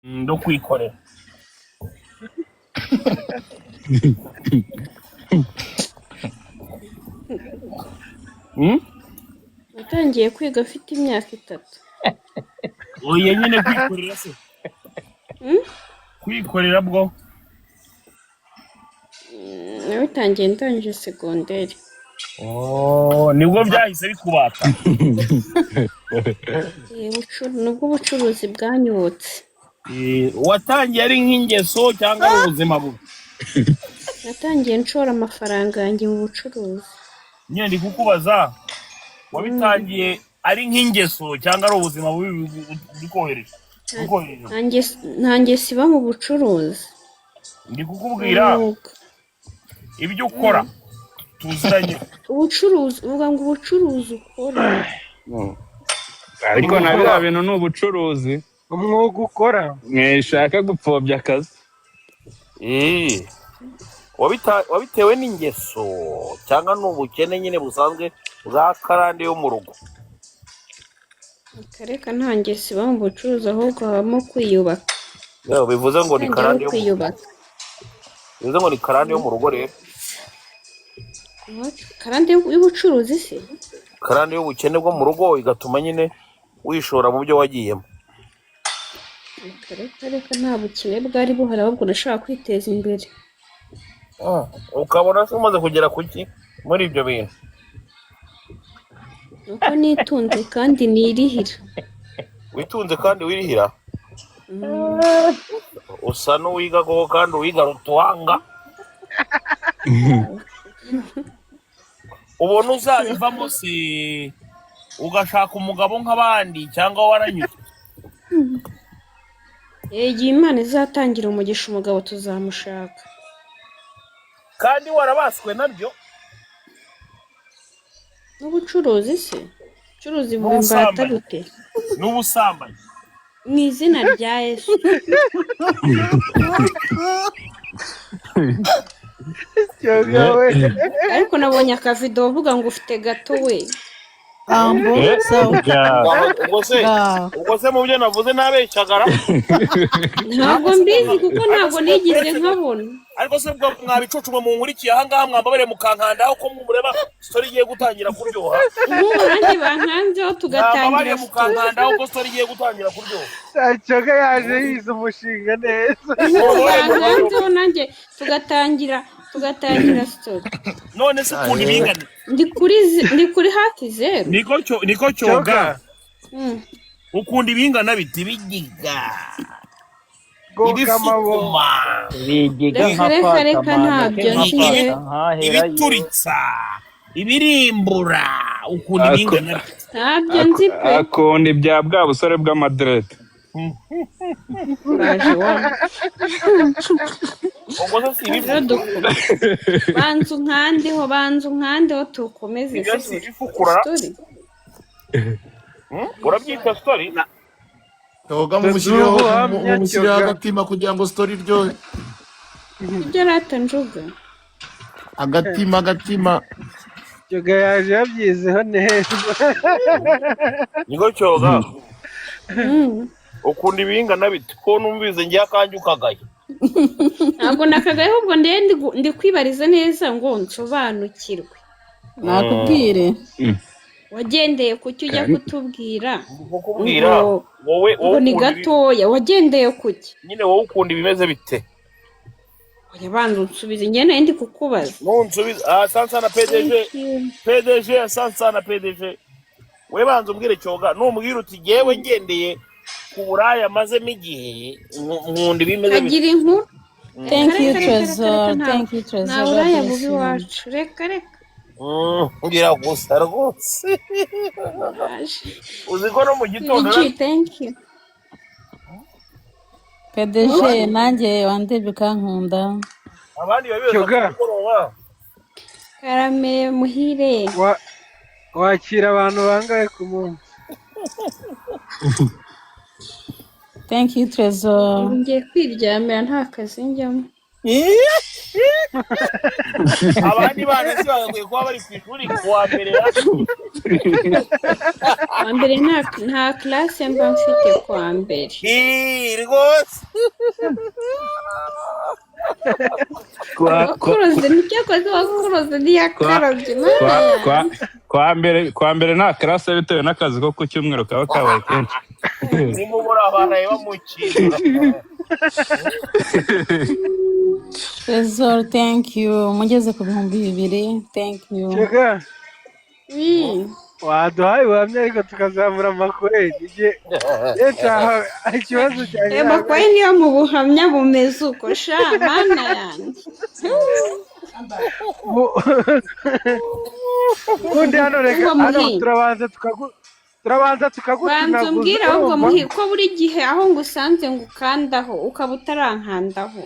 Ndo kwikorera. Natangiye kwiga mfite imyaka 3. Oya nyine kwikorera se. Kwikorera bwo. Nabitangiye ndangije segonderi. Oh, nibwo byahise bikubata. Nubwo ubucuruzi bwanyubutse. Watangiye ari nk'ingeso cyangwa ari ubuzima bubi? Natangiye nshora amafaranga yanjye mu bucuruzi. Nyine ndi kukubaza, wabitangiye ari nk'ingeso cyangwa ari ubuzima bubi bikohereje? Bikohereje. Nta ngeso iba mu bucuruzi. Ndi kukubwira Umwuga. ibyo ukora tuziranye. Ubucuruzi, uvuga ngo ubucuruzi ukora. Ariko na biriya bintu ni ubucuruzi. Umwuga ukora. Mwishaka gupfobya akazi. Wabitewe n'ingeso cyangwa ni ubukene nyine busanzwe bwa karande yo mu rugo? Reka, nta ngeso iba mu bucuruzi, ahubwo habamo kwiyubaka. Yewe, bivuze ngo ni Natangiye karande yo mu rugo. kwiyubaka. Bivuze ngo ni karande yo mu rugo rero. Iwacu karande y'ubucuruzi se? Karande y'ubukene bwo mu rugo igatuma nyine wishora mu byo wagiyemo. Reka reka reka, nta bukene bwari buhari, ahubwo nashaka kwiteza imbere. Ukabona se umaze kugera kuki muri ibyo bintu? Nuko nitunze kandi nirihira. Witunze kandi wirihira? Usa n'uwiga koko, kandi uwiga rutuwanga. Ubona uzabivamo se ugashaka umugabo nk'abandi cyangwa waranyuzwe? Igihe Imana izatangira umugisha umugabo tuzamushaka. Kandi warabaswe nabyo? N'ubucuruzi se? Ubucuruzi buba imbata N'ubusambanyi. bute? N'ubusambanyi. Mu izina rya Yesu. Cyoga we. Ariko nabonye akavido uvuga ngo ufite gato we. Ambo sawa. Ubwo se Ngaho. ubwo se mu byo navuze nabeshyagara? Ntabwo mbizi kuko ntabwo nigeze nkabona. Ariko se ubwo mwabicucu mwe munkurikiye ahangaha, mwambabare mukankandaho ko mureba story igiye gutangira kuryoha. Nk'ubu nanjye bankanzeho tugatangira Mwambabariye story. mukankandaho ko story igiye gutangira kuryoha. Cyoga yaje yize umushinga neza. Nk'ubu bankanzeho nanjye tugatangira story. None se ukuntu ibingana? Ndi kuri hafi 0. Niko cyoga. Cyoga. Ukunda ibingana biti bigiga Goka amaboko. ibifukuma, Bigiga Reka nka reka reka, pakamana ntabyo ke nka nzi njyewe. paka nkaherayo. ibituritsa, ibirimbura, ukunda ibingana biti. Ntabyo nzi pe. Akunda ibya bwa busore bw'amadirede. Uraje wa. Ubwo se si Rero ibifukuma? banza unkandeho tukomeze Ibyo si story. ibifukura? Story. Urabyita story? Cyoga, Tuzi mumushyirireho ubuhamya mumushyirireho Cyoga. agatima kugira ngo story iryohe. Ibyo rata njuga. Agatima, agatima. Cyoga yaje yabyizeho neza. Niko cyoga. Ukunda ibingana bite ko numvise ngiye akanjye ukagaya? Ntabwo nakagaye, ahubwo ndiye ndi kwibariza neza ngo nsobanukirwe. Nakubwire. Wagendeye kuki ujya kutubwira Ndi kukubwira ngo wowe ngo wowe ni ukunda ibi gatoya, wagendeye kuki? Nyine wowe ukunda ibimeze bite? Oya, banza unsubize, njye nari ndi kukubaza. Nunsubiza sansana PDG. Thank you. PDG ya sansana PDG, we banza umbwire cyoga, numbwira uti jyewe ngendeye ku buraya mazemo igihe nkunda ibimeze bite. Kagira inkuru. Thank Reka you reka reka reka reka, Trezor, nta thank you nta Trezor, God buraya bless bubi you. iwacu, reka reka. Ngira gusa rwose. Uraje. Uzi ko no mu gitondo PDG, thank you. PDG nanjye wandebye ukankunda. Abandi babibaza ku Cyoga. mugoroba. Karame muhire. Wakira abantu bangahe ku munsi? Thank you Trezor. Ubu ngiye kwiryamira, nta kazi njyamo. Abandi bana si bagakwiye kuba bari ku ishuri ku wa mbere ra? Kuwa mbere nta classe mba mfite kuwa mbere. Ii, rwose. Kwa kwa Wakuroze nicyo akoze, wakuroze kwa ntiyakarabye mana kwa kwa yanjye. Kwa mbere nta classe, bitewe n'akazi ko ku cyumweru kaba kabaye kenshi. Nimubura baraye bamukinga. Trésor, thank you. Mugeze ku 2000, thank you. Cyoga, Oui. waduhaye ubuhamya ariko tukazamura amakoyini igihe yetaha ikibazo cyanjye Ayo ntabwo ari makoyini yo mu buhamya bumeze uko sha mana yanjye. Ubundi hano reka Ubwo hano Muhi, turabanza turabanza banza tukagutunaguza umbwire ahubwo urumva. Muhi, ko buri gihe aho ngusanze ngukandaho ukaba utarankandaho.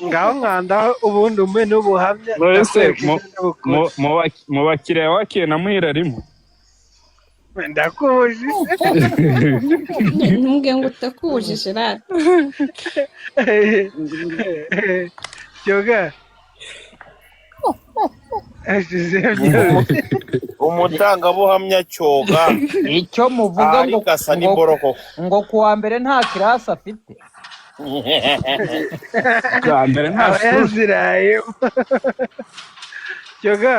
Ngaho nkandaho ubundi umpe n'ubuhamya Nonese ndakwereka mu icyo ndabukora. mu bakiriya wakiye na Muhire arimo? Ndakubujije. Ntumbwe ngo utakubujije rata. Cyoga hashize byose. Umutangabuhamya Cyoga Icyo muvuga ari ngo gasa ngo n'imboroko. Ngo kuwa mbere nta classe afite. Kwa mbere nta Aba shuri. yaziraye. Cyoga,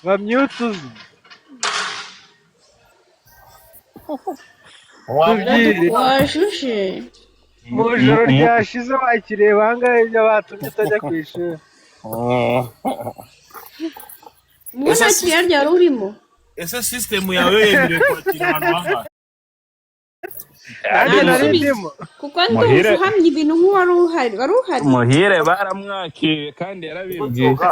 bamyutuze tubwire. Wajuje. Mu ijoro ryashize wakiriye bangahe ibyo batumye utajya ku ishuri? Mu Ese nta kiriya ryari urimo. Ese sisitemu yawe yemerewe kwakira abantu bangahe? Nanjye nari Ntansubize ndimo. kuko ndumva Muhire uhamya ibintu nk'uwari uhari, wari uhari. Muhire baramwakiye kandi yarabimbwiye. Cyoga,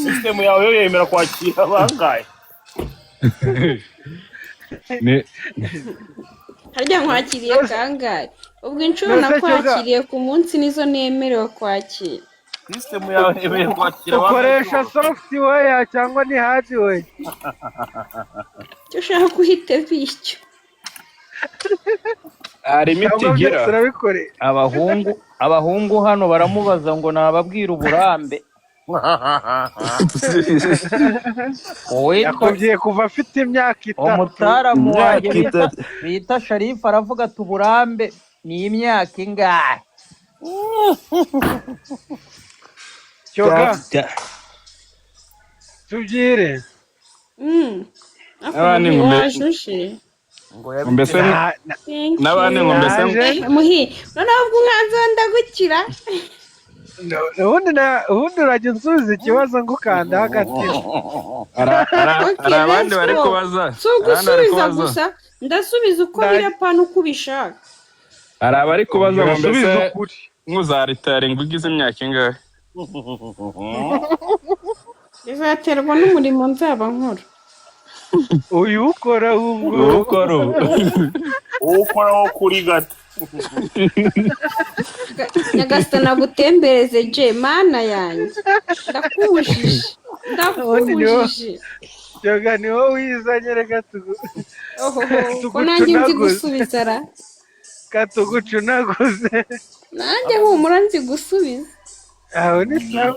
sisitemu yawe yo yemera kwakira bangahe? Ni Harya nkwakiriye kangahe? Ubwo inshuro Nose Cyoga, nakwakiriye ku munsi nizo nemerewe kwakira. Sisitemu yawe yemerewe kwakira bangahe? Ukoresha Cyoga, software cyangwa ni hardware? Icyo ushaka uhite bityo. Hari imiti Cyangwa igira. byose urabikoreye? Abahungu hano baramubaza ngo nababwira uburambe uwitwa Yakubwiye kuva afite imyaka 3. Umutaramu wanjye Imyaka bita 3. Bita Sharifu aravuga ati uburambe ni imyaka ingahe? Cyoga, tubyire. Ariko N'abandi Muhi ngo mbe wajuje. Ngo ngo mbese yabitewe. Thank n'abandi ngo you. mbese Naje. Muhi, noneho ubwo umwanzuro ndagukira. Ubundi urajya unsubiza ikibazo ngukandaho agatima. Hari Okay, abandi let's bari go. kubaza. Si Abandi bari ugusubiza kubaza. gusa, ndasubiza uko Nda- birapana uko ubishaka. Hari abari kubaza ngo mbese Urasubiza ukuri. nk'uzaritaringa ugize imyaka ingahe? Bizaterwa n'umurimo nzaba nkora. Uyu ukora ubwo. Ukora ubu. Ukora wo kuri gato. Nyagasani agutembereze je mana yanjye, ndakubujije. Ubundi ni wowe. Ndakubujije. Cyoga, ni wowe wizanye, reka Ohoho, ko nanjye nzi tugucunaguze. gusubiza ra. Katugucunaguze. Nanjye humura nzi gusubiza. Aho ni sawa,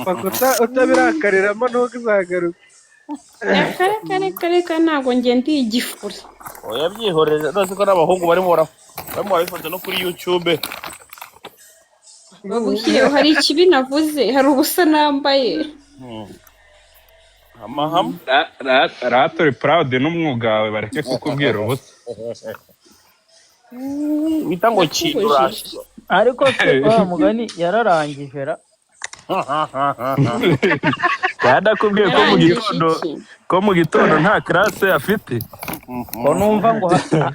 paka utabirakariramo ntuzagaruke. Reka reka reka reka, ntabwo njye ndi igifura. Oya, byihorere, none ko n'abahungu barimo barabifata no kuri YouTube. Babushyireho hari ikibi navuze? Hari ubusa nambaye? Amahame. Ratori proud n'umwuga wawe, bareke kukubwira ubusa. Bita ngo kindura. Ndakubujije. Ariko se wa mugani yararangije ra? Yadakubwiye ko mu Yarangije gitondo iki? ko mu gitondo nta classe afite. Ko numva ngo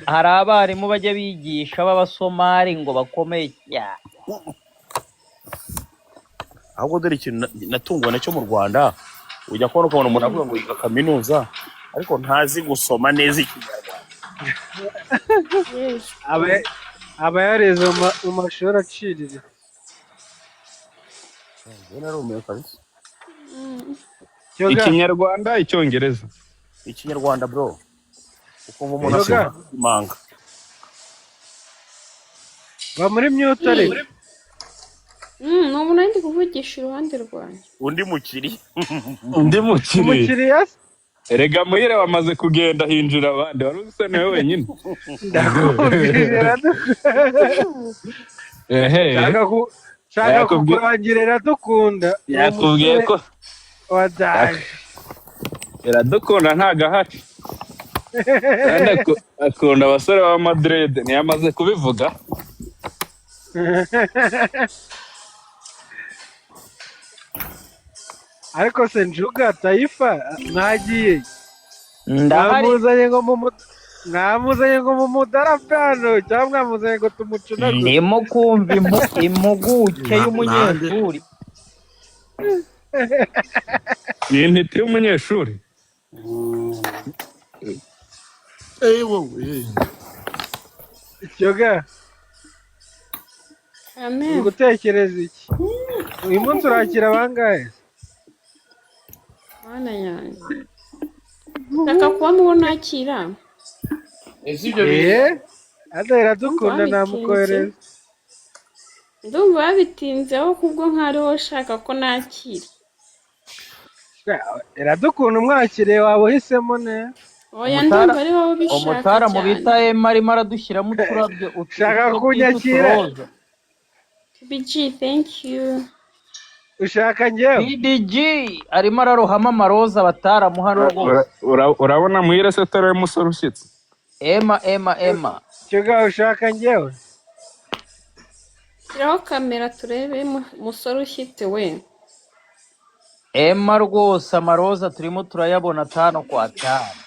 hari abarimu bajya bigisha b'abasomali ngo bakomeye cyane. Ahubwo dore ikintu natunguwe nacyo mu Rwanda, ujya kubona ukabona umuntu avuga ngo yiga kaminuza ariko ntazi gusoma neza ikinyarwanda. Yes. Aba yarize mu mashuri aciriritse. Njye narumiwe kabisa. Cyoga. Ikinyarwanda, icyongereza. Ikinyarwanda bro, ukumva umuntu Cyoga, asoma imanga. va muri mute ariko. Ni umuntu ndi kuvugisha iruhande rwanjye. Undi mukiriya. Undi mukiriya. Umukiriya se? Erega Muhire wamaze kugenda, hinjira abandi. Wari uzi se niwe wenyine? Ndakumvise, Iradukunda. Ehe. Shaka kukurangira Iradukunda ni Yakubwiye umusore ko wa daje. Iradukunda ntago ahari, kandi akunda abasore ba Madrid, ntiyamaze kubivuga. Ariko se Njuga Tayifa mwagiye? Ndahari. Mwamuzanye ngo mumudarape hano cyangwa mwamuzanye ngo tumucunaguze? Ndimo kumva impuguke y'umunyeshuri. Ni intiti y'umunyeshuri. Eh, wowe. Cyoga, uri Amen. gutekereza iki? Uyu munsi urakira bangahe? Mana yanjye, shaka kuba mubo nakira. Ese ibyo bintu Eh, ata Ndumva Iradukunda babitinze. namukohereza. Ndumva babitinzeho kubwo nk'ariho ushaka ko nakira. Iradukunda umwakiriye waba uhisemo neza. Oya, Umutara ndumva ari wowe ubishaka umutaramu cyane. bita Ema arimo aradushyiramo uturabyo, Ushaka utwo bita kunyakira? uturoza. BG, thank you. Ushaka njyewe? BDG arimo ararohamo amaroza bataramu hano rwose. Urabona Muhire se atari we musore ushyitse? Ema, Ema, Ema. Cyoga, ushaka njyewe? Shyiraho kamera turebe musore ushyitse we. Ema rwose, amaroza turimo turayabona atanu kwa tanu.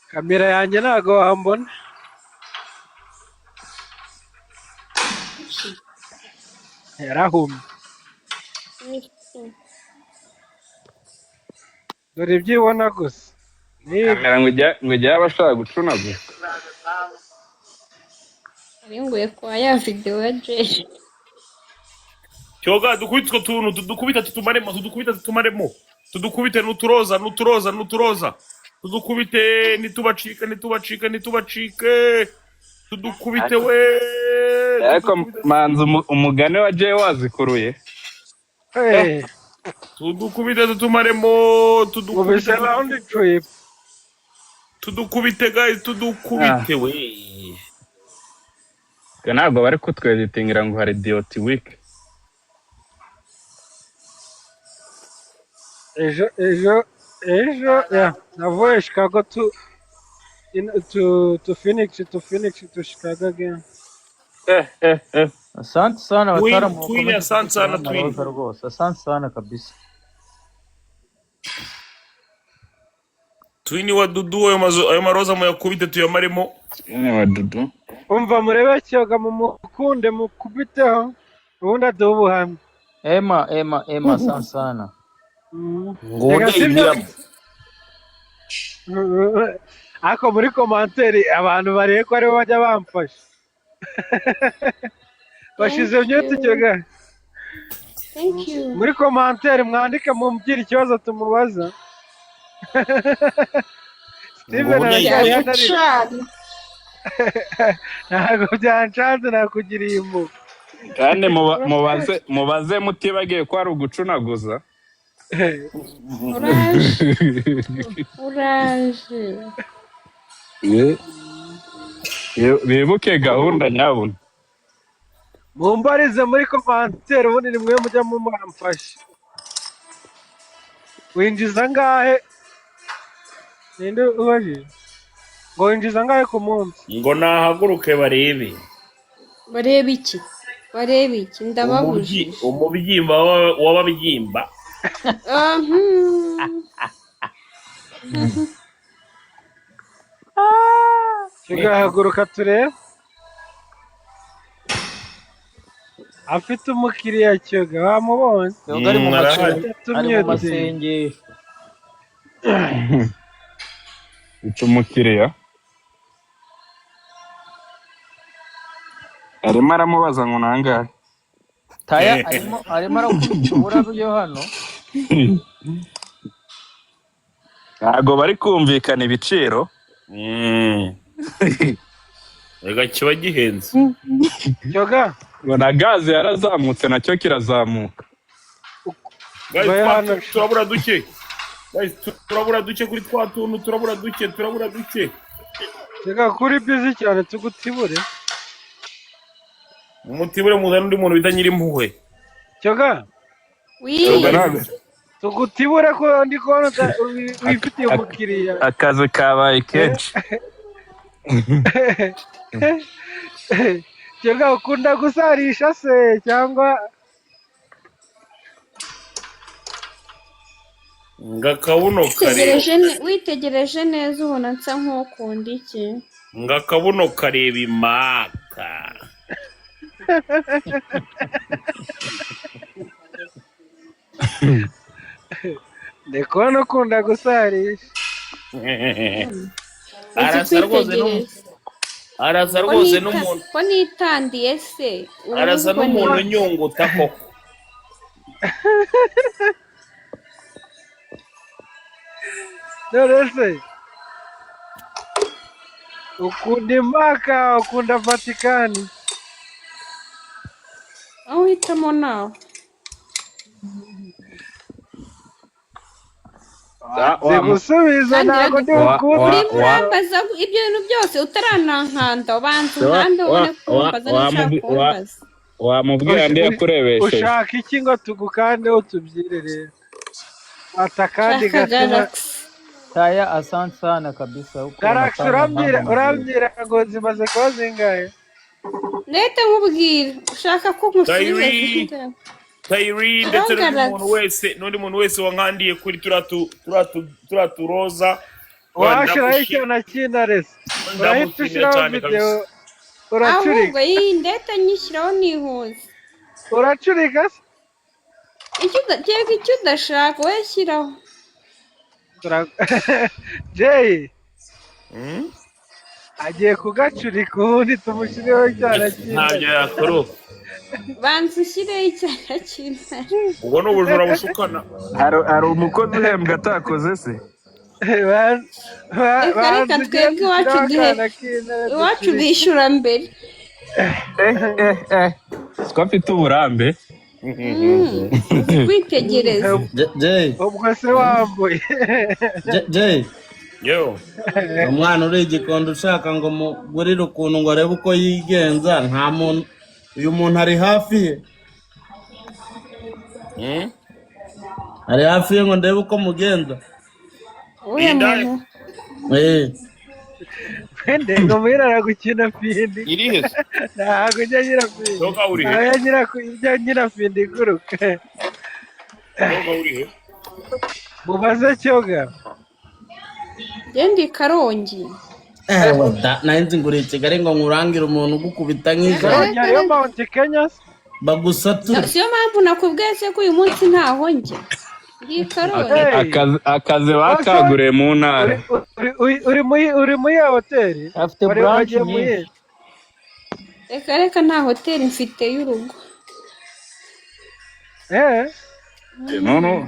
Kamera yanjye ntago wambona. Yarahumye. Dore ibyo ibona gusa ni Kamera ngo ijya aba ashaka gucunaguza. Aringuye kwa ya videwo ya Jay. Cyoga, dukubite utwo tuntu, tudukubite tutumaremo, tudukubite tutumaremo, tudukubite n'uturoza, n'uturoza, n'uturoza, tudukubite, ntitubacike, ntitubacike, ntitubacike, tudukubite we. Ariko Tudukubite. manzi umugani wa Jay wazikuruye. Eh, Tudukubite tutumaremo, tudukubite. Ubise round trip. Tudukubite guys, tudukubite we. Twe ntabwo bari kutweditingira ngo hari diyoti week. Ejo ya navuye Chicago to Phoenix, to Phoenix to Chicago again. Eh eh eh. Asante sana Twin, wataalamu twin, wakomeje asante sana, kudushyiramo twin. amaroza rwose, asante sana kabisa. Twin wa Dudu, ayo mazu, ayo maroza muyakubite tuyamaremo. Nyine wa Dudu. Umva, murebe Cyoga, mumukunde, mukubiteho, ubundi aduhe ubuhamya. Ema, Ema, Ema, asante sana. Ngo Reka sibyo. ndayibiramo. Ariko muri commentaire abantu bariye ko aribo bajya bamfasha bashize Thank mute. you. Cyoga. Thank you. Muri commentaire mwandike mumbwire ikibazo tumubaza. Steven Ngo aracyari hano ariko Byagucana. ntabwo byancanze, nakugiriye impuhwe. Kandi mubaze mutibagiye ko ari ugucunaguza. Uraje, uraje. Bibuke gahunda nyabuna. Mumbarize muri commentaire, ubundi ni mwe mujya mumamfasha. Winjiza angahe? Ninde ubajije ngo winjiza angahe ku munsi? Ngo nahaguruke barebe. Bareba iki? Bareba iki? Ndababujije. Umubyimba w'ababyimba. Tugahaguruka turebe afite umukiriya. Cyoga, wamubonye? Cyoga ari mu Arahari. ari mu Tumute. masengesho. Ica umukiriya arimo aramubaza ngo nangahe. Taya arimo arakubita uburabyo hano. Ntabwo bari kumvikana ibiciro. Reka kiba gihenze. Cyoga. Ngo na gaze yarazamutse, nacyo kirazamuka. Guys, Vayo hano. Turabura duke. Guys, turabura duke kuri twa tuntu, turabura duke, turabura duke. Cyoga, kuri busy cyane, tugutibure. Mutibure, muzane undi muntu bita Nyirimpuhwe. Cyoga. Wi. Ubwo ntabwo Tugutibure ko ndi kubona wifitiye umukiriya. Akazi kabaye kenshi. Cyoga, ukunda gusarisha se cyangwa? Ngo akabuno kareba. Witegereje neza ubona nsa nk'ukunda iki? Ngo akabuno kareba imaka. Ndi kubona ukunda gusarisha. Uzi Arasa rwose kwitegereza. Arasa Ko rwose n'umuntu. Ko nitandiye se ubu Arasa ubwo n'umuntu unyunguta koko. None se ukunda imaka, ukunda Vatikani? Aho uhitamo nawe. Zigusubiza. Kandi Ntabwo ndi bukunde. Urimo urambaza ibyo bintu byose utaranankanda. Ubanza unkande ubone kumbaza niba ushaka kumbaza. Wamubwira ndi yakurebesheje. Ushaka iki ngo tugukande utubyire rero? Fata akandi Shaka gatima. Galaxy. Taya, asante sana kabisa, uko Galaxy. unafanya Urambwira mambo mazuri. Urambwira ngo zimaze kuba zingahe? Nahita nkubwira ushaka ko nkusubiza. Tayiri. Tayiri ndetse n'undi Galaxy. muntu wese, n'undi muntu wese wankandiye kuri turiya turoza. Washiraho icyana cy'intarese, urahita Ndamushimira ushyiraho cyane videwo. kabisa. Uracurika. Ahubwo iyi ndahita nyishyiraho nihuse. Uracurika se? Kereka icyo udashaka wowe shyiraho. Jay Hmm? agiye kugacurika, ubundi tumushyireho icyana Ntabyo cy'intare. yakora. Banza ushyireho icyana cy'intare. Ubwo ni ubujura bushukana. Hari umukozi uhembwa atakoze se? Reka reka. Banza ugende Twebwe iwacu ushyiraho duhe akana k'intare iwacu ducurike. bishyura mbere. Siko afite uburambe. Uzi kwitegereza. Jay. Ubwo se wambuye? Jay. Yo. Umwana uri Igikondo ushaka ngo mugurire ukuntu ngo arebe uko yigenza, nta muntu, uyu muntu ari hafi ye? Hmm? Ari hafi ye ngo ndebe uko mugenza? Uriya Iyi ndaya muntu. Eh. Wende ngo muhira aragukina findi. Iri he se? Ntabwo ujya nyira findi. Toka, uri he? Ntabwo nyira ujya nyira findi iguruka. Toka, uri he? Mubaze Cyoga. Genda i Karongi. Ewe da, nari nzi ngo uri i Kigali ngo nkurangire umuntu ugukubita nk'ijana. Karongi hariyo Mount Kenya se? Bagusature. Siyo mpamvu nakubwiye se ko uyu munsi ntaho njya, ndi i Karongi. Hey. Akazi bakaguriye mu ntara. Uri muri ya hoteli? Afite Wari branch wagiye mu nyinshi. yihe? Reka reka, nta hoteli mfite y'urugo. Eh. None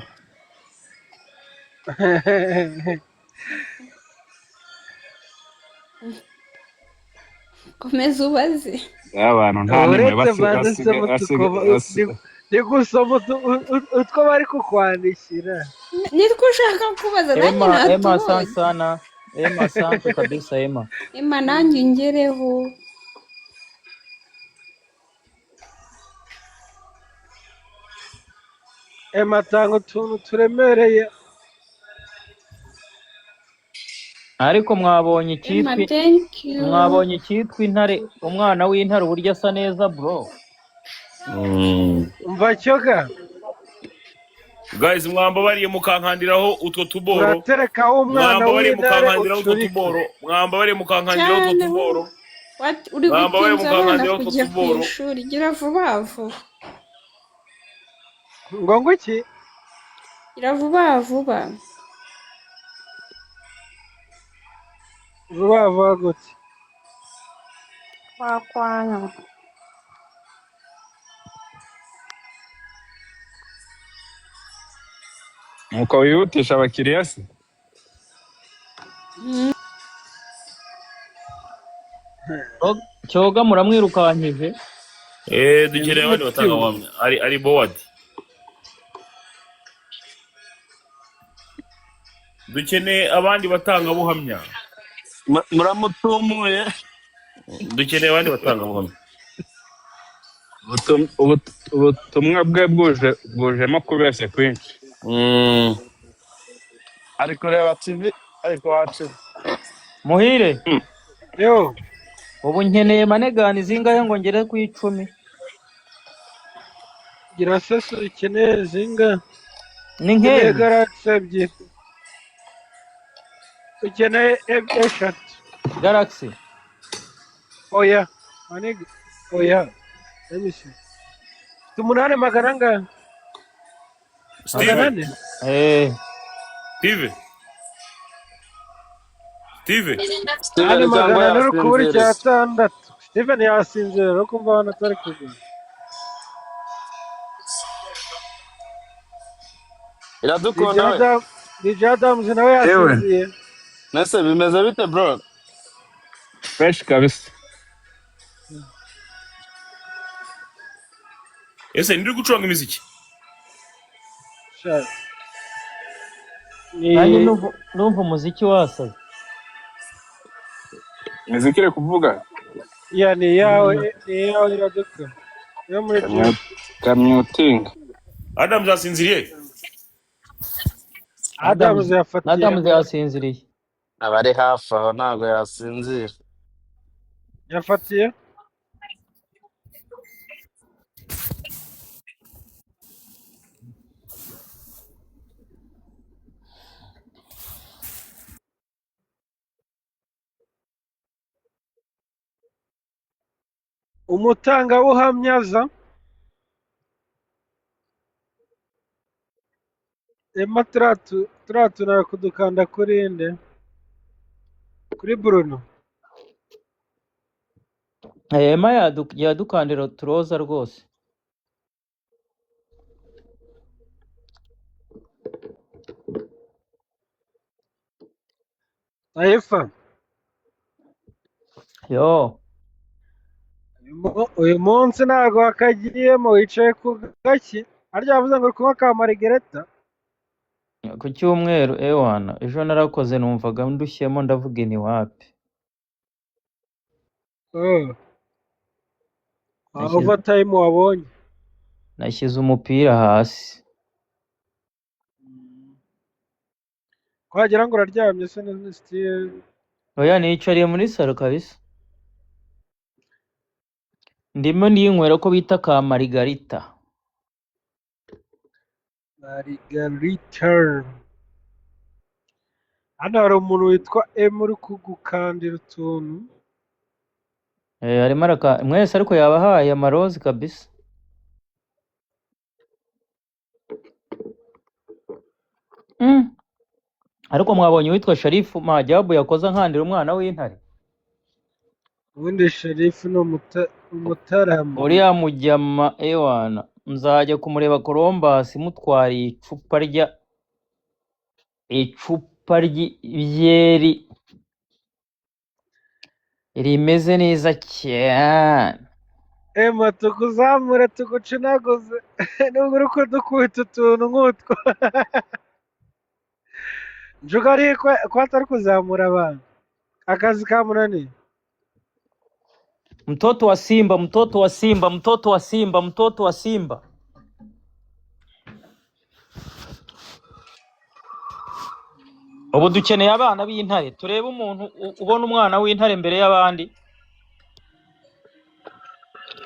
Komeza ubaze. abantu nta nimwe Uretse basiga mbanze basiga nsoma basiga ndi gusoma utwo bari kukwandikira. Nitwo ushaka kubaza nanjye? Emma, Emma, asante Natubonye. sana Emma, asante kabisa Emma. Emma, nanjye ungereho. Emma, tanga utuntu turemereye. Ariko mwabonye Emma, icyitwa thank you. Mwabonye icyitwa intare, umwana w'intare uburyo asa neza, bro. Umva Cyoga. Guys, mwambabariye mukankandiraho utwo tuboro. Uraterekaho umwana Mwambabariye w'intare mukankandiraho utwo ucurike. tuboro. Mwambabariye mukankandiraho utwo Cyane. tuboro. Uri Mwambabariye gutinza abana mukankandiraho utwo kujya ku tuboro. ishuri. Gira vuba vuba. Ngo iki? Gira vuba vuba. Vuba vuba gute? Wakwanya. Nuko wihutisha abakiriya se? Cyoga muramwirukankije. Dukeneye abandi batangabuhamya. Ari bored. Dukeneye abandi batangabuhamya. Muramutumuye. Dukeneye abandi batangabuhamya. Ubutumwa bwe bwujemo kubeshya kwinshi. Ari kureba TV, ariko wacu. Muhire. Yo. Ubu nkeneye manegani zingahe ngo ngere ku 10? Gira sesu ukeneye zinga. Ni Ukeneye nkeya. Galaxy ebyiri. Ukeneye eshatu. Galaxy. Oya. Manega. Oya. Let me see. Ufite umunani magana angahe? Steven. Magana ane? Steve. Steve. Steven Umunani cyangwa magana ane uri kubura yasinziriye. icyatandatu. Steven yasinziriye uri kumva abantu atari kugura. Iradukunda we. DJ Adams nawe Yewe. yasinziye. Nese bimeze bite bro? Fresh kabisa. Ese ndiri gucuranga imiziki? Sha. Ni Nanjye numva umuziki wasaze. Imiziki iri kuvuga. Ya ni iyawe, ni iyawe iraduka. Yo muri gym. Kamyutinga. Adams yasinziriye. Adams yafatiye. Adams yasinziriye. Abari hafi aho ntabwo yasinzira. Yafatiye. Umutangabuhamya aza. Emma turatunara kudukanda kuri nde? Kuri Bruno. Emma yadukandira turoza rwose. Taifa. Yo. Uyu munsi ntago wakagiyemo, wicaye ku gaki. Harya yavuze ngo uri kunywa ka Margarita. Ku cyumweru ewana ejo narakoze numvaga ndushyemo ndavuga ni wapi. Oh. Overtime wabonye. Nashyize umupira hasi. Wagira ngo uraryamye se ni style. Oya nicariye muri salo kabisa. Ndimo ndinywera ko bita ka Margarita. Margarita. Hano hari umuntu witwa M uri kugukandira utuntu. Arimo araka mwese ariko yabahaye amarozi kabisa. Ariko mwabonye uwitwa Sharifu Majabu yakoze ankandira umwana w'intare. Ubundi Sharifu ni umutaramu. Uriya mujyama ewana nzajya kumureba Columbus mutwariye icupa ry'ibyeri rimeze neza cyane. Emma tukuzamure tugucunaguze nubwo uri kudukubita utuntu nk'utwo. Njuga ari ko atari kuzamura abantu. Akazi kamunaniye. Mtoto wa Simba, mtoto wa Simba, mtoto wa Simba, mtoto wa Simba. Ubu dukeneye abana b'intare. Turebe umuntu ubona umwana w'intare mbere y'abandi.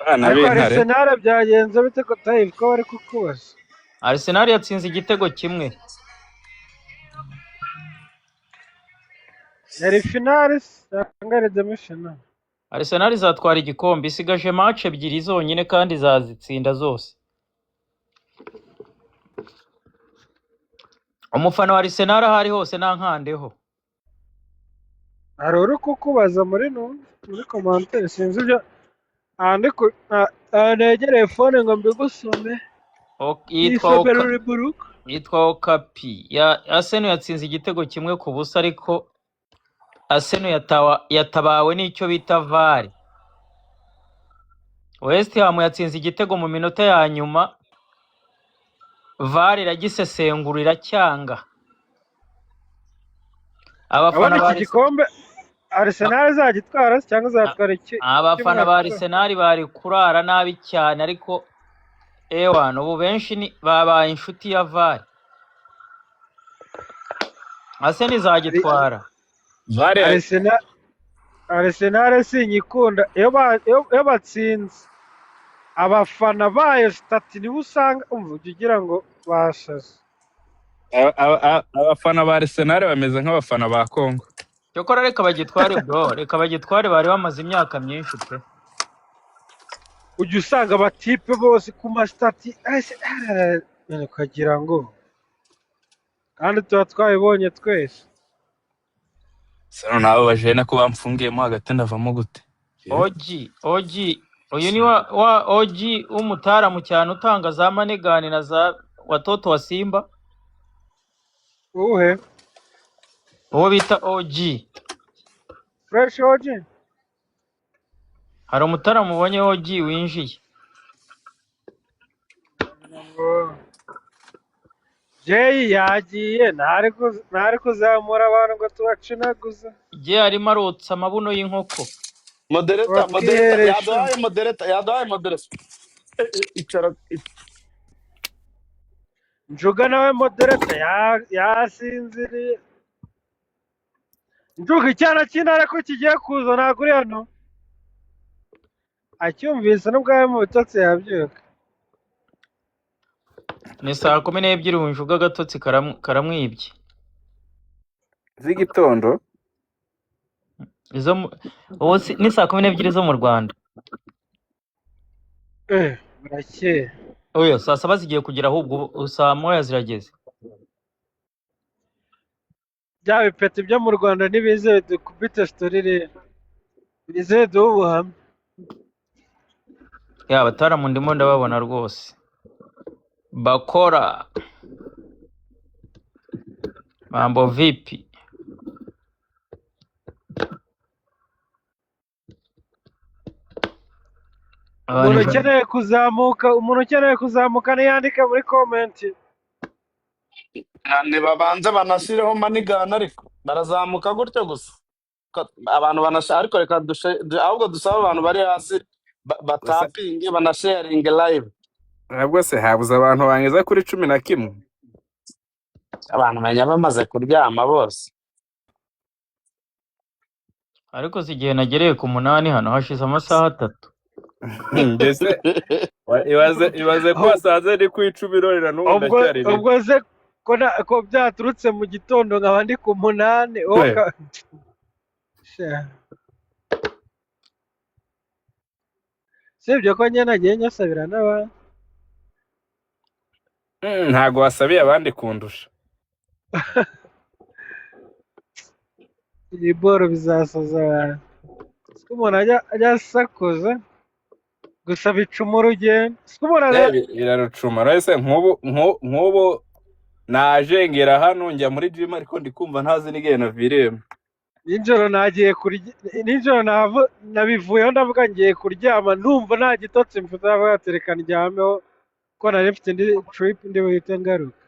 Abana Ariko b'intare. Arsenal byagenze bite ko Tayifu ko bari kukubaza? Arsenal yatsinze igitego kimwe. Yari finale cyangwa ari demi finale? Arsenal izatwara igikombe, isigaje match ebyiri zonyine kandi izazitsinda zose. Umufana wa Arsenal aho ari hose nankandeho. Hari uri kukubaza muri no muri commentaire sinzi ibyo negereye phone ngo mbigusome. Isomero riburuka. Yitwa Okapi. Ya Arsenal yatsinze igitego kimwe ku busa ariko Arsenal yatabawe n'icyo bita VAR. West Ham yatsinze igitego mu minota ya nyuma, VAR iragisesengura iracyanga. Abafana Urabona ba iki gikombe Arsenal izagitwara se cyangwa izatwara iki abafana ba cy'umwaka? Arsenal bari kurara nabi cyane, ariko ewana ubu benshi ni babaye inshuti ya VAR. Arsenal izagitwara. VAR Arsenal sinyikunda iyo batsinze abafana bayo sitati nibo usanga umva ujya ugira ngo basaze. Abafana ba Arsenal bameze nk'abafana ba Congo. Cyokora reka bagitware bro, reka bagitware, bari bamaze imyaka myinshi pe. Ujya usanga abatipe bose ku masitati Arsenal, ukagira ngo kandi tuba twabibonye twese. Sano nabo bajene ko bamfungiyemo hagati ndavamo gute? OG OG uyu ni wa OG w'umutaramu cyane utanga za manegani na za watoto wa Simba, Uwuhe? uwo bita OG. Fresh OG. Hari umutaramu ubonye OG winjiye. Jay yagiye ntari kuzamura abantu ngo tubacinaguze. Jye arimo arotsa amabuno y'inkoko. Modereta, modereta Batwiheresha. yaduhaye, modereta yaduhaye, modereta. Icara. Njuga nawe modereta yasinziriye. Njuga icyana cy'intare ko kigiye kuza ntabwo uri hano. Acyumvise nubwo ari mu bitotsi yabyuka. Ni saa 12 ubu Njuga agatotsi karamwibye. Z'igitondo. Izo ubu ni saa 12 zo mu Rwanda. Burakeye. Oya, saa saba zigiye kugera ahubwo ubu saa moya zirageze. Bya bipeti byo mu Rwanda nibize dukubite story rero. Bize duhe ubuhamya. Ya bataramu ndimo ndababona rwose. Bakora mambo vipi? Umuntu ukeneye kuzamuka, umuntu ukeneye kuzamuka niyandike muri comment. Ntibabanze banashyireho manigana, ariko barazamuka gutyo gusa. Abantu banasha, ariko reka ahubwo dusabe abantu bari hasi Gusa batapinge banasharinge live. Nabwo se habuze abantu bangeza kuri 11. Abantu menya bamaze kuryama bose. Ariko si igihe nagereye ku 8 hano hashize amasaha 3. Mbese ibaze ko wasanze ni ku 10 irorera n'ubu Ubwo ndacyari rimwe. ubwo se ko byaturutse mu gitondo nkaba ndi ku 8 wowe Sha. Sibyo ko njye nagiye nyasabira n'abandi. Ntago wasabiye abandi kundusha. Iyi boro bizasaza abantu. Siko umuntu ajya asakuza gusa bicuma urugendo. Siko umuntu ajya Birarucuma rwose nk'ubu naje ngera hano njya muri gym ariko ndi kumva ntazi n'igihe naviriyemo. Nijoro nagiye kurya, nijoro nabivuyeho ndavuga ngiye kuryama numva nta gitotsi mfite, ndavuga ati reka ndyameho ko nari mfite indi trip ndi buhite ngaruka.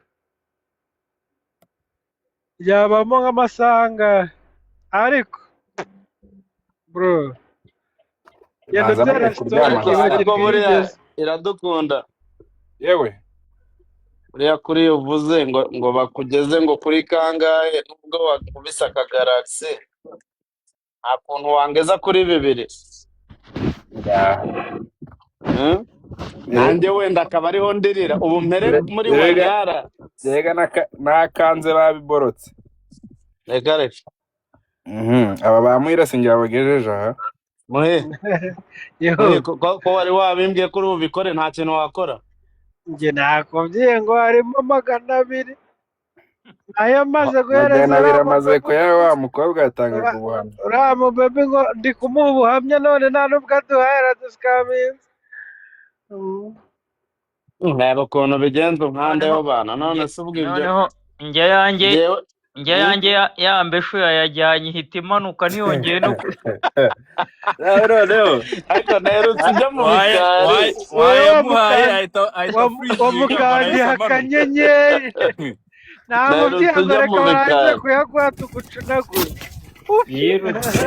Yabamo nk'amasaha angahe? Ariko bro, genda Banza utera mujye story kuryama Ariko hasi. ariko ukibagirwa iyo buriya ugeze. iradukunda. Yewe. Buriya kuri uvuze ngo bakugeze ngo kuri kangahe nubwo wakubise akagaragisi nta kuntu wangeza kuri 2. Ngaho. Nanjye wenda akaba ariho ndirira ubu mpere muri Erega wanyara. erega nakanze babiborotse. Reka reka. Aba bamuhira sinjye babagejeje aha. Muhe Yo, muhe ko wari wabimbwiye ko uri bubikore nta kintu wakora. njye nakubwiye ngo harimo 200 nayo maze guhereza 200 uriya amaze mubebe, kuyaha wa mukobwa yatangaga ubuhamya. uriya mubebe ngo ndi kumuha ubuhamya none nta nubwo aduhaye araduskaminze. Reba ukuntu bigenza Noneho umwandeho bana none se ubwo ibyo noneho njye yanjye njyewe Njye yanjye ya mbeshu yayajyanye ihita imanuka ntiyongeye no Nawe noneho Ariko naherutse ujya mu bikari. Wowe wayamuhaye ahita freezinga mbona wamukandiye ahise amanuka. akanyenyeri, namubwiye Naherutse ngo ujya reka mu barangize bikari. kuyaguha tugucunagure. Yirutse.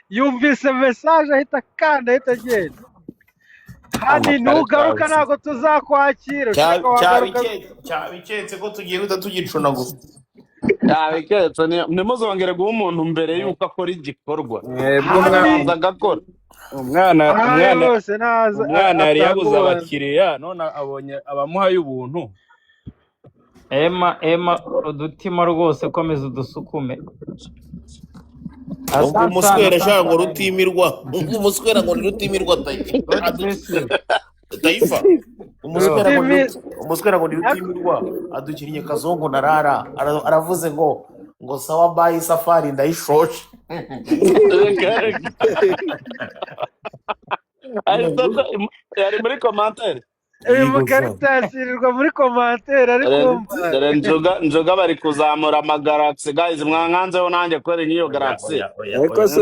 Yumvise message ahita akanda, ahita agenda. Hani ntugaruka, ntabwo tuzakwakira. Ushaka wagaruka. Cyabiketse ko tugiye guhita tugicunagura. Yabiketse, ntimuzongere guha umuntu mbere y'uko akora igikorwa. Mwebwe umwana Hani Arabanza agakora. umwana ahari umwana hose ntaza umwana yari atanga yabuze ubuhamya. abakiriya, none abonye abamuhaye ubuntu. Ema, Ema, udutima rwose, komeza udusukume. Ubwo Asante sana, umuswera asante sha ngo sana. rutimirwa, ubwo umuswera ngo ni rutimirwa. God bless you. Tayifa, umuswera ngo ni Rutimi umuswera ngo ni rutimirwa adukinnye kazungu na rara. Aravuze ngo sawa bayi, safari ndayishoshe. Reka reka. Ahita yari muri commentaire. Uyu Yego sha. mukaritasi yirirwa muri commentaire ari Dore kumva. dore njoga bari kuzamura amagalaxy, guys, mwankanzeho nanjye kubera nk'iyo Oya, galaxy. oya, oya, Ariko oya. se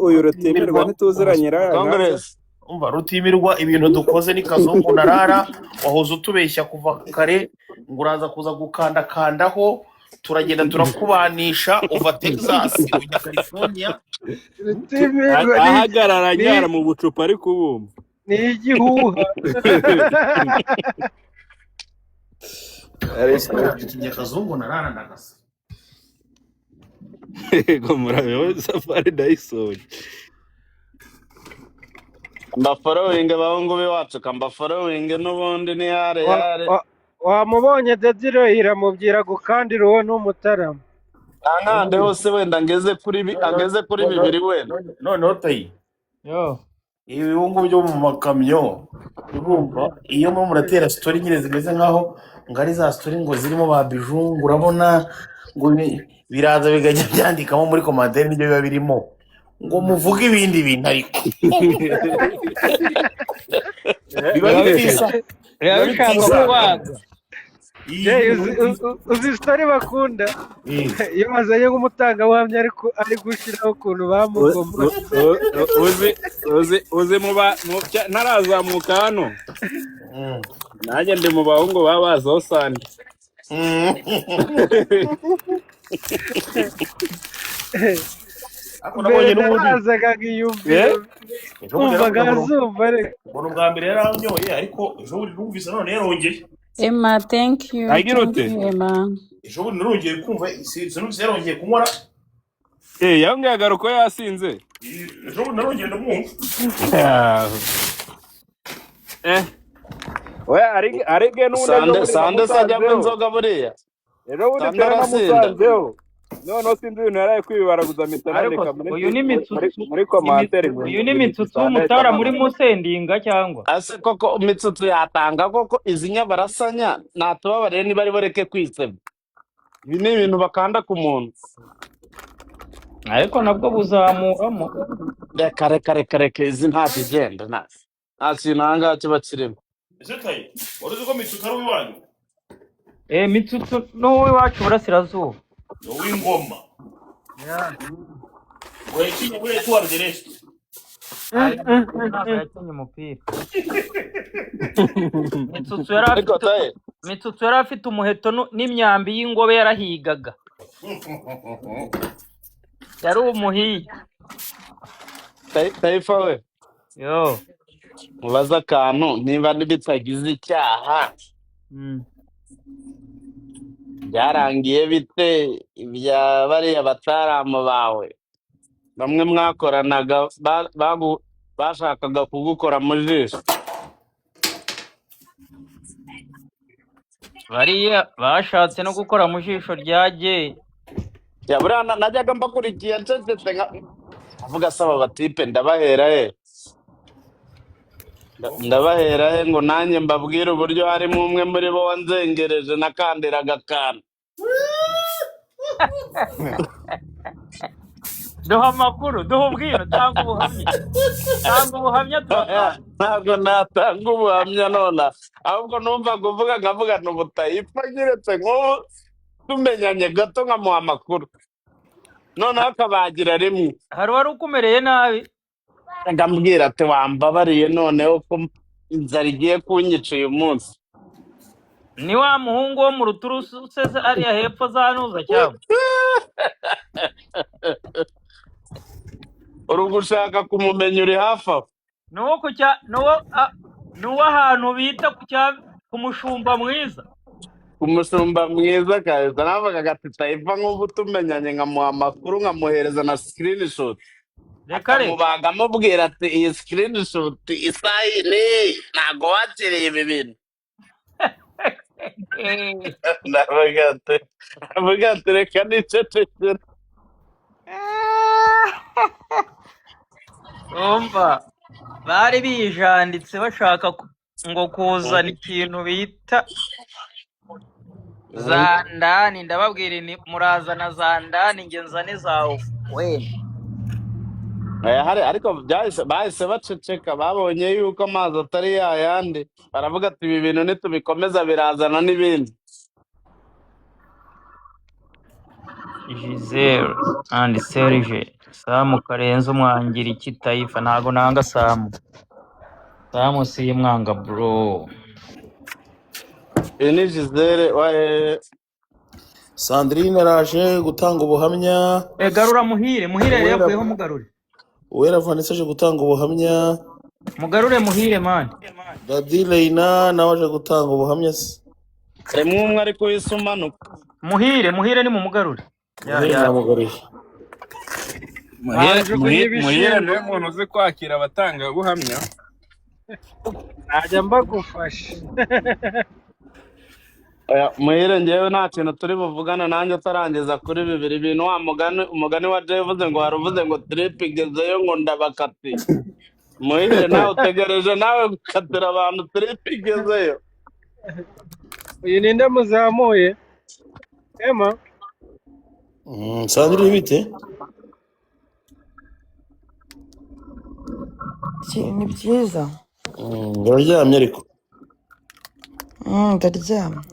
uyu rutimirwa Rutimirwa ntituziranye ra nkanze? Congress. Umva rutimirwa, ibintu dukoze ni kazungu na rara. Wahoze utubeshya kuva kare ngo uraza kuza gukandakandaho, turagenda turakubanisha, uva Texas ujya California. Rutimirwa ni Ahagarara ni anyara mu bucupa ari kubumva. ni igihuha. Ariko Umuswera adukinnye kazungu na rara ndagasa. yego, murabeho, safari ndayisoje. Mbaforowinge bahungu b'iwacu, kambaforowinge n'ubundi ni yare yare. Wamubonye Dediro iramubwira gukandira uwo ni umutarama. Ankande hose wenda ngeze kuri angeze kuri 2 wenda. Noneho tayi Yo. ibi bihungu byo mu makamyo, urumva iyo murimo muratera story nyine zimeze nkaho ngo ari za story ngo zirimo ba bijungu, urabona ngo biraza bikajya byandikamo muri commentaire nibyo biba birimo ngo muvuge ibindi bintu, ariko biba Biba bitisa biba biba bishaka bitisanga. kubaga. Jay, uzi story bakunda iyo bazanye nk'umutangabuhamya ariko ari gushyiraho ukuntu bamugoma. Uzi uzi uzi muba ntarazamuka hano, nanjye ndi mu bahungu baba bazi aho sande. Ariko Mbere nabonye n'ubundi narazaga nkiyumvira, ejo bundi numvaga yaravuze ngo azumva ariko ngo ubwa mbere yaranyoye, ariko ejo bundi numvise none yarongeye. Emma, thank you, Agira thank ute? you, Emma. Ejo bundi narongeye kumva sinumvise yarongeye kunywa. Eh, yongeye agaruka yasinze. Ejo bundi narongeye ndamwumva. Eh, oya, arige n'ubundi ejo Sande bundi sande se ajyamo namusanzeho. inzoga buriya. Ejo bundi Sande tera arasinda. namusanzeho, noneho sinzi ibintu yaraye kwibaraguza mpita Ariko nandika muri uyu ni muri mitsutsu muri commentaire ngo uyu ni ngo mitsutsu Sande ahita w'umutara muri amanuka. musendinga cyangwa Ase koko mitsutsu yatanga koko izi nyabarasanya natubabarire niba ari boreke kwiseba. Ibi ni ibintu bakanda ku muntu. Ariko nabwo buzamuramo. Reka reka reka reka, izi nta kigenda, nta kintu aha ngaha kiba kirimo. Ese tayi wari uzi ko mitsutsu ari uw'iwanyu? Eh, mitsutsu n'uw'iwacu burasirazuba. Ni uw'ingoma. Yeah. Ngo yakinye muri Etoile de l'Est. Ariko ntabwo yakinnye umupira. Mitsutsu yari Ariko afite taye Mitsutsu yari afite umuheto n'imyambi y'ingobe, yarahigaga. Yari umuhigi. Tayifa we, Yo. mubaze akantu niba bitagize icyaha. Byarangiye bite ibya bariya bataramu bawe bamwe mwakoranaga bashakaga kugukora mu jisho? Bariya bashatse no gukora mu jisho rya Jay. Ya buriya najyaga mbakurikiye ncecetse nka avuga asaba batipe ndabahera he, ndabahera he ngo nanjye mbabwire uburyo harimo umwe muri bo wanzengereje nakandiraga akantu. Duha amakuru, duha ubwino, tanga ubuhamya. Tanga ubuhamya turatanga. Ntabwo natanga ubuhamya nona, ahubwo numva kuvuga nkavuga ni ubutayifa nkiretse nk'ubu Tumenyanye gato nkamuha amakuru, noneho akabagira rimwe. Hari uwari ukumereye nabi? Ndambwira ati wambabariye noneho ko inzara igiye kunyica uyu munsi. Ni wa muhungu wo mu ruturusu se ariya hepfo za nuza cyangwa? Uri gushaka kumumenya, uri hafi aho. Ni uwo ku cya, ni uw'ahantu bita ku cya ku mushumba mwiza. Umushumba mwiza kabisa. Navugaga ati Taifa nk'ubu tumenyanye nkamuha amakuru, nkamuhereza na screenshot, Reka reka. akamubaga amubwira ati iyi screenshot isaha iyi n'iyi ntabwo wakiriye ibi bintu. Ndavuga ati reka nicecekere. Umva, bari bijanditse bashaka ngo kuzana ikintu bita za ndani. Ndababwira ni murazana za ndani, nge nzane za we. Hari ariko bahise baceceka, babonye yuko amazi atari yayandi, baravuga ati ibi bintu nitubikomeza birazana n'ibindi. Gisele and Serge. Samu Karenzi umwangira iki Taifa? Ntago nanga Samu. Samu simwanga bro. Iyi ni Gisele wa Sandrine araje gutanga ubuhamya. Garura Muhire, Muhire yari Uwera yavuyeho, mugarure. Uwera Vanessa aje gutanga ubuhamya. Mugarure Muhire man. Dadi Leina nawe aje gutanga ubuhamya se. Rimwe umwe ariko uhise umanuka. Muhire, Muhire ni mumugarure. Ya Muhire ya. namugaruye. Muhire Banjugunye Muhire ibishingwe niwe muntu uzi kwakira abatangabuhamya. Najya mbagufasha. Oya, Muhire njyewe nta kintu turi buvugane nanjye atarangiza kuri bibiri ibintu. Wa mugani, umugani wa Jay uvuze ngo wari uvuze ngo trip igezeyo ngo ndabakatiye. Muhire nawe utegereje nawe gukatira abantu trip igezeyo. Uyu ninde muzamuye? Emma. Sandrine bite? Ni byiza. Uraryamye ariko. Ndaryama.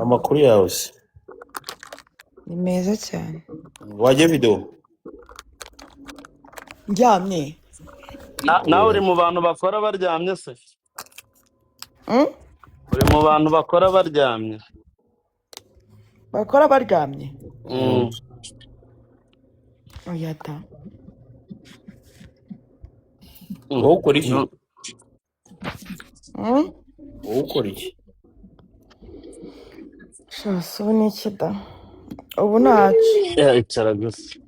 Amakuru yawe se? Ni meza cyane. Wagiye video? Ndyamye. Nawe uri mu bantu bakora baryamye se? Mm? Uri mu bantu bakora baryamye? Bakora baryamye. Mm. Oya da. Wowe ukora iki? Mm. Mm? Wowe ukora iki? Sha se ubu ni iki da? Ubu ntacyo. Ya, icara gusa.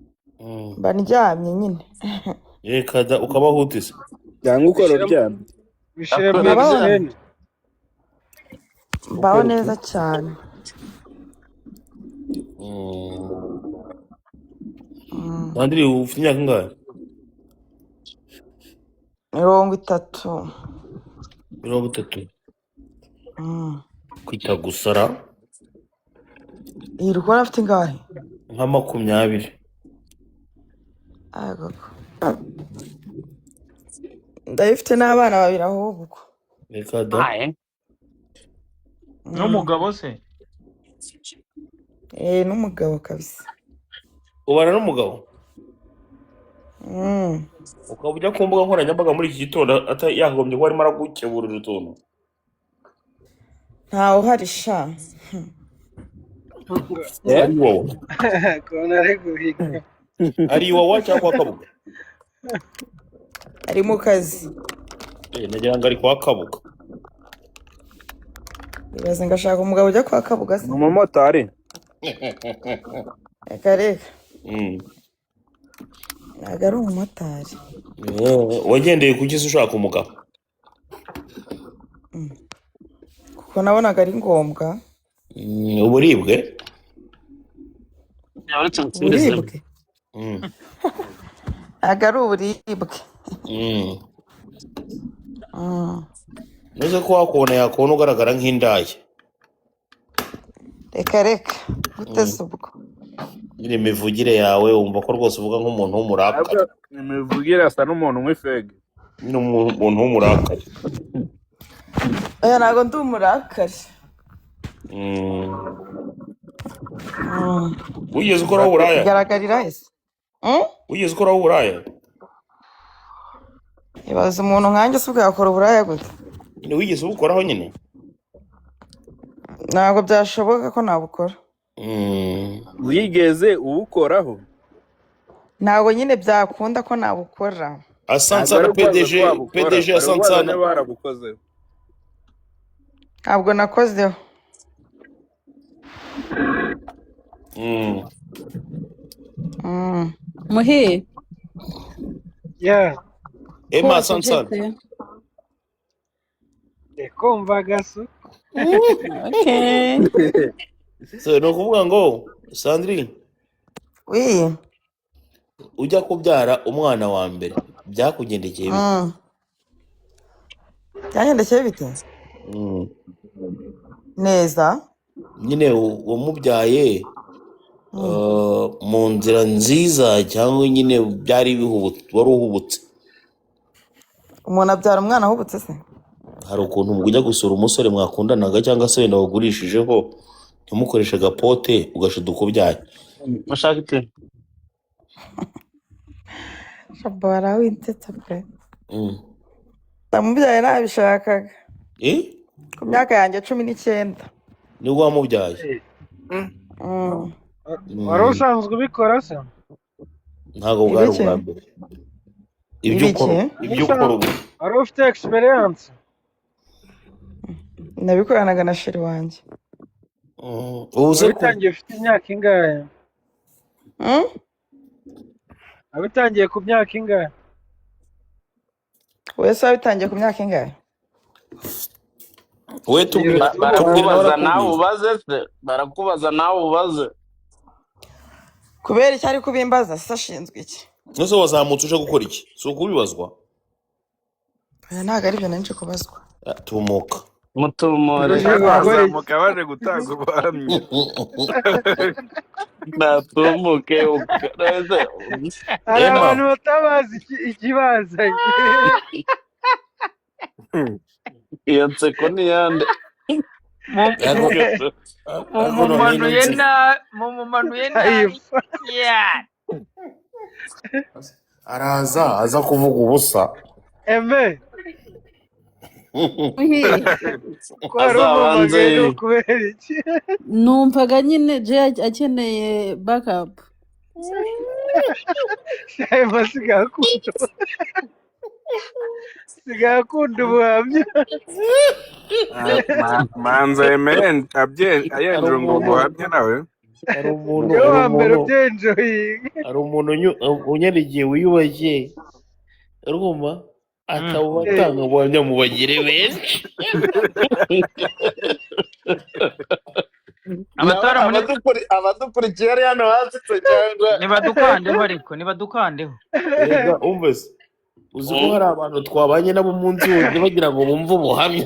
Mba ndyamye nyine. Reka da, ukabahutise. Cyangwa ukora Bishyiremo uryamye. bishyiremo Akora Mbaho aryamye. oxygen. mbaho Ukora iki? neza cyane. Sandrine ufite imyaka ingahe? 30. 30. Kwita gusara. Iyi rukora afite ingahe? Nka 20. Agoko. Ndayifite n'abana babiri ahubwo. Reka da. Aye. N'umugabo se? N'umugabo kabisa. Ubana n'umugabo? Mm. Ukaba ujya ku mbuga nkoranyambaga muri iki gitondo yakagombye kuba arimo aragukeburira utuntu. Ntawe uhari sha. Ari wowe. Ukuntu ari guhiga. Ari iwawa cyangwa kwa Kabuga? Ari mu kazi. Nagira ngo ari kwa Kabuga. Ibaze ngashaka umugabo ujya kwa Kabuga se. Ni umumotari. Reka reka. Ntabwo ari umumotari. Wagendeye kuki se ushaka umugabo? Kuko nabonaga ari ngombwa. Uburibwe? Uretse nsubizemo. Uburibwe? Ntabwo ari uburibwe. Nuze ko wakubona yakubona ugaragara nk'indaya. Reka reka. Gute se ubwo? Nyine imivugire yawe wumva ko rwose uvuga nk'umuntu w'umurakare. Ahubwo imivugire asa n'umuntu unywa ifege. Nyine umuntu w'umurakare. Oya ntabwo ndi umurakare. Wigeze ukoraho uburaya? Bigaragarira ese? Wigeze ukoraho uburaya? Ibaza umuntu nkanjye se ubwo yakora uburaya gute? Nyine wigeze ubukoraho nyine? Ntabwo byashoboka ko nabukora. Wigeze uwukoraho? Ntabwo nyine byakunda ko nabukora. Ntabwo Asansana ari ukubaza PDG ko wabukora, PDG bari kubaza Asansana. niba warabukozeho. Ntabwo nakozeho. Muhe Yeah. ko Emma Asansana. wacecetse. Ndi kumva gasu. Okay. So ni ukuvuga ngo Sandrine, Wi. ujya kubyara umwana wa mbere byakugendekeye bite? Byangendekeye bite? Neza. Nyine wamubyaye mu nzira nziza cyangwa nyine byari bihubutse, wari uhubutse? Umuntu abyara umwana ahubutse se? Hari ukuntu ujya gusura umusore mwakundanaga cyangwa se wenda wagurishijeho ntimukoreshe agapote ugashiduka ubyaye. Mushaka iki? Shabara winsetsa pe. Ndamubyaye nabishakaga. Eh? Ku myaka yanjye 19. Nibwo wamubyaye? Wari usanzwe ubikora se? Ntabwo bwari Ibiki? ubwa mbere. Ibyo Ibiki? ukora, ibyo ukora ubu. Wari ufite experience? Nabikoranaga na sheri wanjye. Ubu se ko Wabitangiye ufite imyaka ingahe? Wabitangiye ku myaka ingahe? Wese wabitangiye ku myaka ingahe? We tubwire, Tubwire. tubwire nawe Barakubaza nawe arakubwira. ubaze se, barakubaza nawe ubaze. Kubera icyo ari kubimbaza se ashinzwe iki? Nose wazamutse uje gukora iki? Si ukubibazwa? Oya, ntabwo aribyo nari nje kubazwa. Ah, tumuka. Mutumure. Uje gukora iki? Bazamuka baje gutanga ubuhamya. Natumuke ukareze. Hari Emma. abantu batabazi ikibazanye. Iyo nseko ni iyande? Ariko ariko none Mumumanuye nzi. na mumumanuye nabi Ayifa. cyane. Araza aza kuvuga ubusa. Eme, Muhe ko wari Azabanze umpamagaye ni ukubera iki? numvaga nyine Jay akeneye backup. Ema asigaye akunda ubuhamya. Manza yemeye Hari ayenjura ngo umuntu buhamye nawe. hari umuntu Niwe hari wa mbere umuntu ubyenjoyinga. hari umuntu unyarigiye wiyubashye urumva akaba batanga ubuhamya mu bagire benshi. Nawe Abatara muri abadukurikiye ari hano hasi se cyangwa nibadukandeho, ariko nibadukandeho. Erega umve se, uzi ko hari abantu twabanye nabo munsi wose bagira ngo bumve ubuhamya.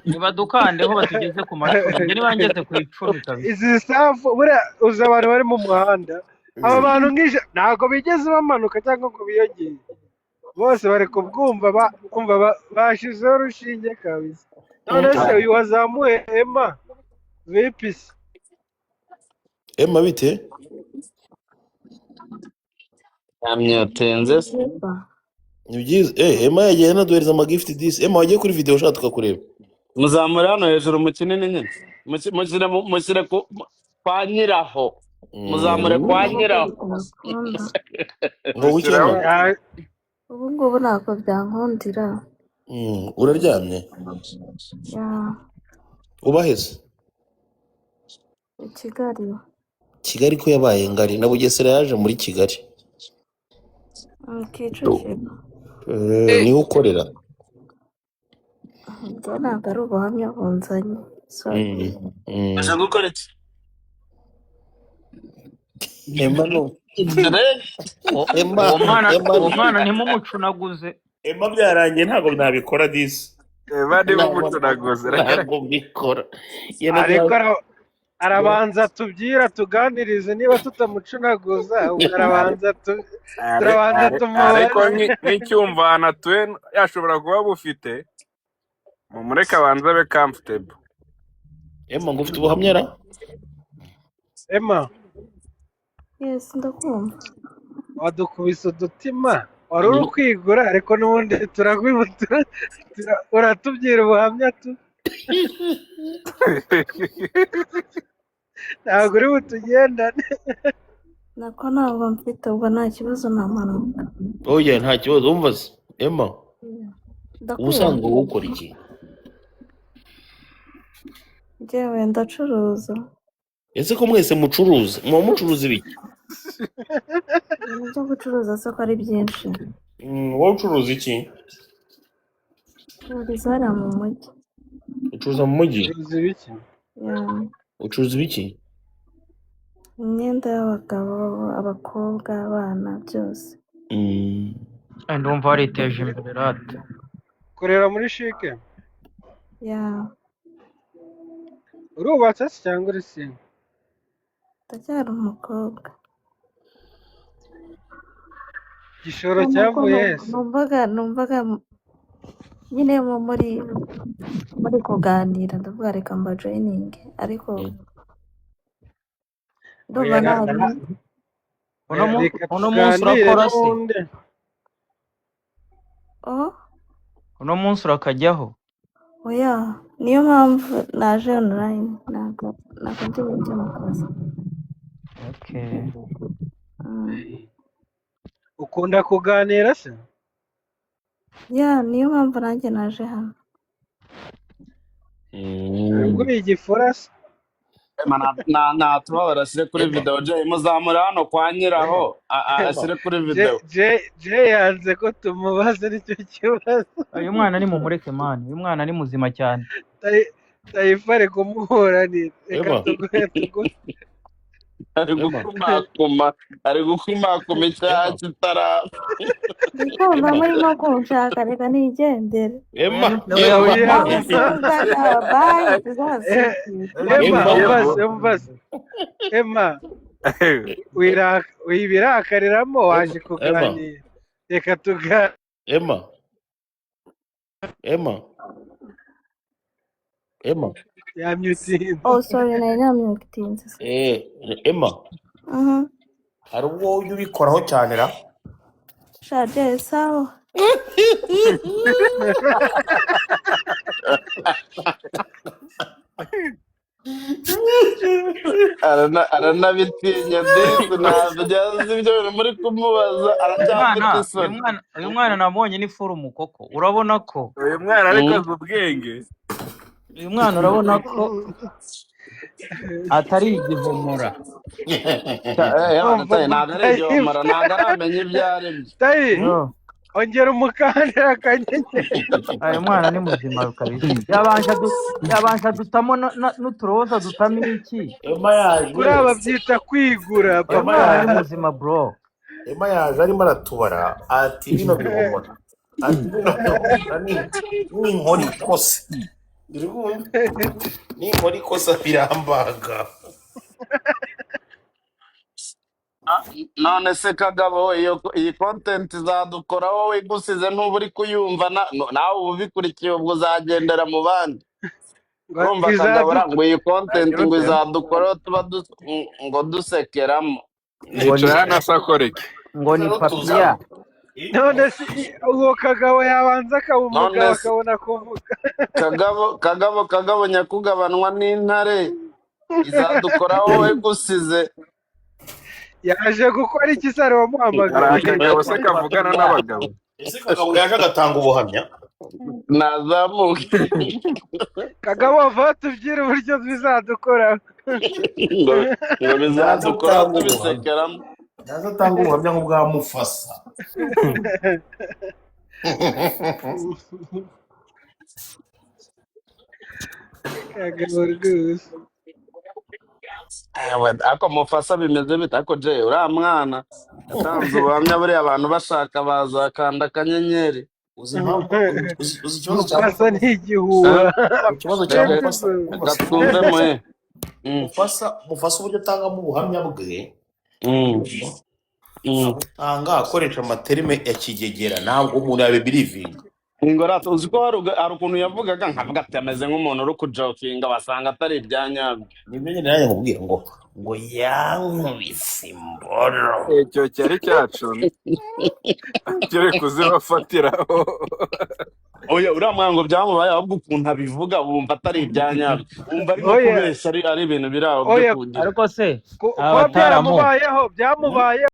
Nibadukandeho batugeze ku macumi. Njye niba ngeze ku 10 kabisa. Izi safu buriya uzi abantu bari mu muhanda, aba bantu nk'ije ntabwo bigeze bamanuka cyangwa ngo biyongere, bose bari kubwumva kumva bashizeho urushinge kabisa. None se uyu wazamuye Emma vipisi? Emma bite? Yamyotenze se. Ni byiza. Emma yagiye anaduhereza amagift disi. Emma wagiye kuri video ushaka tukakureba. Muzamure hano hejuru mu kinini nyine. Mushyire kwa nyiraho. Muzamure kwa Ubu nyiraho. byakunda. Ngo wiki Mushyiraho Emma? Ubu ngubu ntabwo byankundira. Uraryamye? Ya, Ubaheze? i Kigali. Kigali ko yabaye ngari na Bugesera yaje muri Kigali. Kicukiro. Niho ukorera? Ibyo ntabwo ari ubuhamya bunzanye. Sorry. Aje gukora iki? Emma no. Dre. Emma Uwo mwana Emma uwo mwana ntimumucunaguze. Emma byarangiye ntabwo nabikora disi. Eva niba Ntabwo umucunaguzi. ntabwo mbikora. Ariko arabanza tubyira tuganirize, niba tutamucunaguza ubwo arabanza turabanza Ariko tumubaze. nk'icyumvana atuye yashobora kuba bufite, mumureke abanze abe comfortable. Emma, ngo ufite ubuhamya ra? Emma, Yes, ndakumva. wadukubise udutima, wari uri kwigura, ariko n'ubundi turagwibutura, uratubwira ubuhamya tu, ntabwo uri butugendane. Nako ntabwo mfite, ubwo nta kibazo, nta mpanuka. Oya, nta kibazo. Wumva se Emma, Ndakumva. ubusanzwe wowe ukora iki? Njyewe ndacuruza. Ese ko mwese mucuruza, muba mucuruza ibiki? Ibintu byo gucuruza se ko ari byinshi. Wowe ucuruza iki? Ncururiza hariya mu mujyi. Ucuruza mu mujyi? Ucuruza ibiki? Yeah. Ucuruza ibiki? Imyenda y'abagabo, abakobwa, abana, byose. Ndumva wariteje imbere rata. Korera muri shike? Yeah. Urubatse se cyangwa uri single? Ndacyari umukobwa. Igishoro Nuko cyavuye he se? numvaga nyine muri kuganira, ndavuga reka mba joining, ariko ndumva Oya, nta Uno reka uno munsi tuganire urakora se? n'ubundi. Oh, Uno munsi urakajyaho? oya, niyo mpamvu naje online, ntabwo ndi bujye mu kazi. Okay. Ukunda kuganira se? Yeah, niyo mpamvu nanjye naje hano. Ntabwo uri igifura se? Emma, natubabara ashyire kuri Emma, video. Jay, muzamura hano kwa nyiraho, Emma, ashyire kuri video. Jay yanze ko tumubaza, nicyo kibazo. Uyu mwana ni mumureke man, uyu mwana ni muzima cyane. Tayifa ari kumuburanira, reka Emma, tuguhe tuguhe. Ari Emma, gukumakuma, ari gukumakuma icyaha Emma, kitaraba. Ndikumva Emma, murimo kunshaka, reka nigendere. Emma, Oya, Emma, Ndabasuhuzaga, bye, tuzasubira. Emma, Emma, umva se, umva se. Emma, wibirakariramo, waje Emma, kuganira, reka tuganire. Emma, Emma, Emma. Yamyutinze. Oh, sorry, nari namyutinze. Emma, Mhm. hari ubwo ujya ubikoraho cyane ra? Sha Jay, sawa. Aranabitinya disi, ntabwo azi ibyo bintu muri kumubaza, Uyu aracyafite mwana, uyu isoni. mwana, uyu mwana nabonye ni forumu koko. Urabona ko Uyu mwana ariko Mm. azi ubwenge. uyu mwana urabona ko atari igihomora. Yewe, Umva Tayi, ntabwo ari Tayifa, igihomora, ntabwo aramenya ibyo ari byo. Tayi, Yo, ongera umukandira akanyenyeri. uyu mwana ni muzima kabisa. Yabanje dutamo n'uturoza dutamo iki? Emma yaje, Kuri aba byita kwigura Uyu papa. mwana ni muzima bro. Emma yaje arimo aratubara ati bino bihomora, ati bino bihomora ni inkora ikose. Uri kumva? Ni inkora ikosa birambaga. None se Kagabo, we, iyi content izadukora wowe igusize, ntuba uri kuyumva, nawe uba ubikurikiye, ubwo uzagendera mu bandi. Ngo Urumva Kagabo, izaduka ngo iyi content Agira ngo ute? izadukoraho tuba ngo dusekeramo. Ngo ni Yicaye hano asakoreke. ngo ni Rero tuza papiya. none se uwo Kagabo yabanza akaba None umugabo se akabona kuvuga. Kagabo nyakugabanwa n'intare, izadukoraho wowe igusize. Yaje gukora iki se? Ari Hari wamuhamagaye? akagabo se kavugana n'abagabo. Ese Kagabo yaje agatanga ubuhamya? Nazamuke. Kagabo, va tubwire uburyo bizadukora. Ngo Naza bizadukoraho atanga ubuhamya, tubisekeramo. naza atanga ubuhamya nk'ubwa Mufasa. Kagabo rwose. Ewe, ariko Mufasa bimeze bite? Ariko Jay, uriya mwana yatanze ubuhamya, buriya abantu bashaka bazakanda akanyenyeri. Uzi impamvu, uzi ikibazo cya Mufasa ni Mufasa? igihuha. Ikibazo cya Reka Mufasa, reka Mufasa, twumve muhe. Mufasa, Mufasa uburyo atangamo ubuhamya bwe, abutanga akoresha amaterime ya kigegera, ntabwo umuntu yabibirivinga. Ingorate uzi ko hari ukuntu yavugaga nkavuga ati ameze nk'umuntu uri kujokinga, basanga atari ibya nyabyo. Nibyo nyine nanjye nkubwira ngo yankubise imboro. Icyo cyari cyacumye kiri kuzibafatiraho. Oya, uriya mwana ngo byamubaye, ahubwo ukuntu abivuga wumva atari ibya nyabyo, wumva ari nko Oya, kubeshya, ari ibintu biri aho byo oya, kugira. Ariko se kuba abataramu byaramubayeho byamubayeho.